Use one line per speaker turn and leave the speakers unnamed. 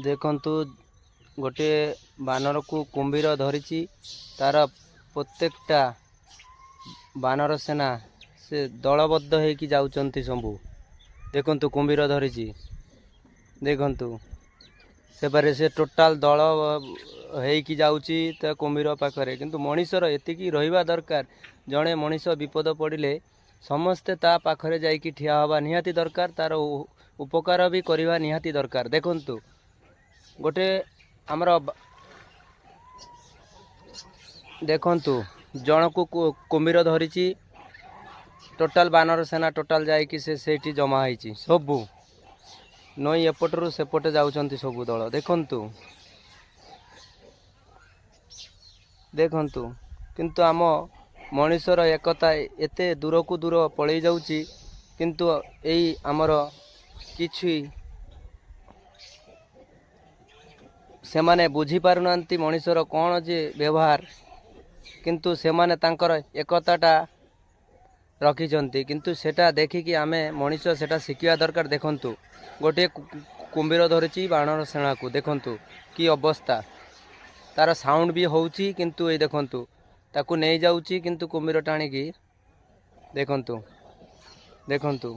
ଦେଖନ୍ତୁ, ଗୋଟିଏ ବାନରକୁ କୁମ୍ଭୀର ଧରିଛି। ତାର ପ୍ରତ୍ୟେକଟା ବାନର ସେନା ସେ ଦଳବଦ୍ଧ ହେଇକି ଯାଉଛନ୍ତି ସବୁ। ଦେଖନ୍ତୁ, କୁମ୍ଭୀର ଧରିଛି। ଦେଖନ୍ତୁ, ସେପାରେ ସେ ଟୋଟାଲ ଦଳ ହେଇକି ଯାଉଛି ତା କୁମ୍ଭୀର ପାଖରେ। କିନ୍ତୁ ମଣିଷର ଏତିକି ରହିବା ଦରକାର, ଜଣେ ମଣିଷ ବିପଦ ପଡ଼ିଲେ ସମସ୍ତେ ତା ପାଖରେ ଯାଇକି ଠିଆ ହେବା ନିହାତି ଦରକାର, ତାର ଉପକାର ବି କରିବା ନିହାତି ଦରକାର। ଦେଖନ୍ତୁ, ଗୋଟେ ଆମର ଦେଖନ୍ତୁ, ଜଣକୁ କୁମ୍ଭୀର ଧରିଛି, ଟୋଟାଲ ବାନର ସେନା ଟୋଟାଲ ଯାଇକି ସେ ସେଇଠି ଜମା ହେଇଛି ସବୁ। ନଈ ଏପଟରୁ ସେପଟେ ଯାଉଛନ୍ତି ସବୁ ଦଳ। ଦେଖନ୍ତୁ, ଦେଖନ୍ତୁ, କିନ୍ତୁ ଆମ ମଣିଷର ଏକତା ଏତେ ଦୂରକୁ ଦୂର ପଳେଇ ଯାଉଛି, କିନ୍ତୁ ଏଇ ଆମର କିଛି ସେମାନେ ବୁଝିପାରୁନାହାନ୍ତି ମଣିଷର କ'ଣ ଯେ ବ୍ୟବହାର। କିନ୍ତୁ ସେମାନେ ତାଙ୍କର ଏକତାଟା ରଖିଛନ୍ତି, କିନ୍ତୁ ସେଟା ଦେଖିକି ଆମେ ମଣିଷ ସେଟା ଶିଖିବା ଦରକାର। ଦେଖନ୍ତୁ, ଗୋଟିଏ କୁମ୍ଭୀର ଧରିଛି ବାନର ସେନାକୁ। ଦେଖନ୍ତୁ କି ଅବସ୍ଥା, ତାର ସାଉଣ୍ଡ ବି ହେଉଛି। କିନ୍ତୁ ଏଇ ଦେଖନ୍ତୁ, ତାକୁ ନେଇଯାଉଛି କିନ୍ତୁ କୁମ୍ଭୀର ଟାଣିକି। ଦେଖନ୍ତୁ, ଦେଖନ୍ତୁ।